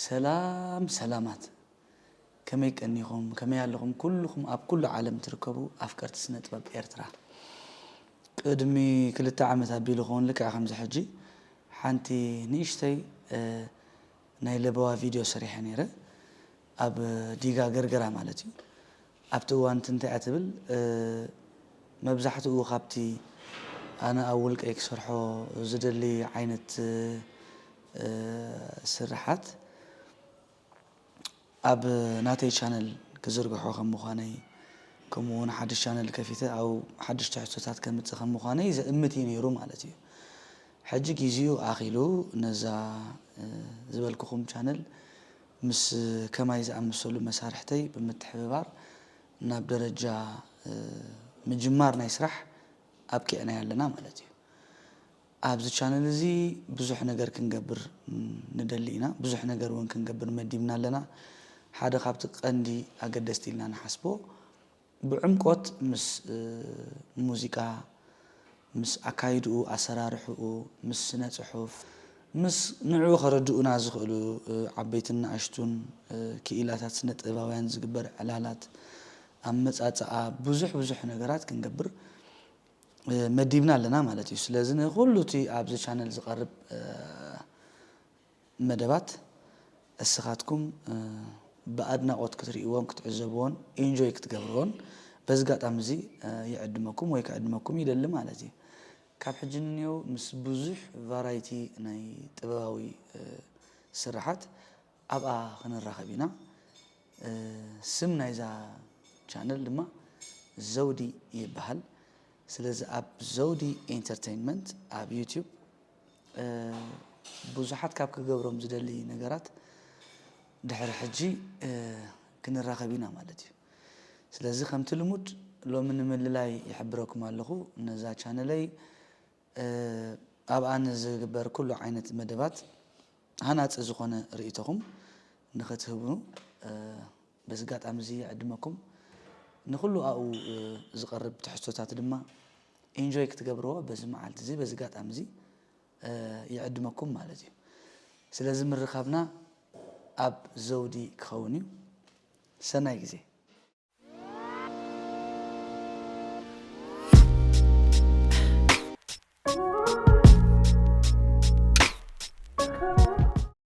ሰላም ሰላማት፣ ከመይ ቀኒኹም? ከመይ ኣለኹም? ኩልኹም ኣብ ኩሉ ዓለም ትርከቡ ኣፍቀርቲ ስነ ጥበብ ኤርትራ፣ ቅድሚ ክልተ ዓመት ኣቢሉ ክኸውን ልክዕ ከምዚ ሕጂ ሓንቲ ንእሽተይ ናይ ለበዋ ቪድዮ ሰሪሐ ነይረ፣ ኣብ ዲጋ ገርገራ ማለት እዩ። ኣብቲ እዋን እቲ እንታይ እያ ትብል፣ መብዛሕትኡ ካብቲ ኣነ ኣብ ውልቀይ ክሰርሖ ዝደሊ ዓይነት ስርሓት ኣብ ናተይ ቻነል ክዝርግሖ ከም ምዃነይ፣ ከምኡ እውን ሓድሽ ቻነል ከፊተ ኣብ ሓድሽ ትሕዝቶታት ከምፅእ ከም ምዃነይ ዘእምት እዩ ነይሩ ማለት እዩ። ሕጂ ጊዜኡ ኣኺሉ ነዛ ዝበልኩኹም ቻነል ምስ ከማይ ዝኣመሰሉ መሳርሕተይ ብምትሕብባር ናብ ደረጃ ምጅማር ናይ ስራሕ ኣብቂዕናዮ ኣለና ማለት እዩ። ኣብዚ ቻነል እዚ ብዙሕ ነገር ክንገብር ንደሊ ኢና፣ ብዙሕ ነገር እውን ክንገብር መዲብና ኣለና። ሓደ ካብቲ ቀንዲ ኣገደስቲ ኢልና ንሓስቦ ብዕምቆት ምስ ሙዚቃ፣ ምስ ኣካይድኡ፣ ኣሰራርሕኡ፣ ምስ ስነ ጽሑፍ፣ ምስ ንዕኡ ከረድኡና ዝኽእሉ ዓበይትን ንኣሽቱን ክኢላታት ስነ ጥበባውያን ዝግበር ዕላላት፣ ኣመጻጽኣ፣ ብዙሕ ብዙሕ ነገራት ክንገብር መዲብና ኣለና ማለት እዩ። ስለዚ ንኹሉ እቲ ኣብዚ ቻነል ዝቐርብ መደባት እስኻትኩም ብኣድናቖት ክትርእይዎን ክትዕዘብዎን ኢንጆይ ክትገብርዎን በዚ ኣጋጣሚ እዚ ይዕድመኩም ወይ ክዕድመኩም ይደሊ ማለት እዩ። ካብ ሕጂ ንንየው ምስ ብዙሕ ቫራይቲ ናይ ጥበባዊ ስርሓት ኣብኣ ክንራኸብ ኢና። ስም ናይዛ ቻነል ድማ ዘውዲ ይበሃል። ስለዚ ኣብ ዘውዲ ኢንተርቴይንመንት ኣብ ዩቲዩብ ብዙሓት ካብ ክገብሮም ዝደሊ ነገራት ድሕሪ ሕጂ ክንራኸብ ኢና ማለት እዩ። ስለዚ ከምቲ ልሙድ ሎሚ ንምልላይ ይሕብረኩም ኣለኹ። ነዛ ቻነለይ ኣብኣ ንዝግበር ኩሉ ዓይነት መደባት ሃናፂ ዝኾነ ርእይቶኹም ንኽትህቡ በዚ ኣጋጣሚ እዚ ይዕድመኩም። ንኹሉ ኣብኡ ዝቐርብ ትሕዝቶታት ድማ ኢንጆይ ክትገብርዎ በዚ መዓልቲ እዚ በዚ ኣጋጣሚ እዚ ይዕድመኩም ማለት እዩ። ስለዚ ምርኻብና ኣብ ዘውዲ ክኸውን እዩ። ሰናይ ግዜ።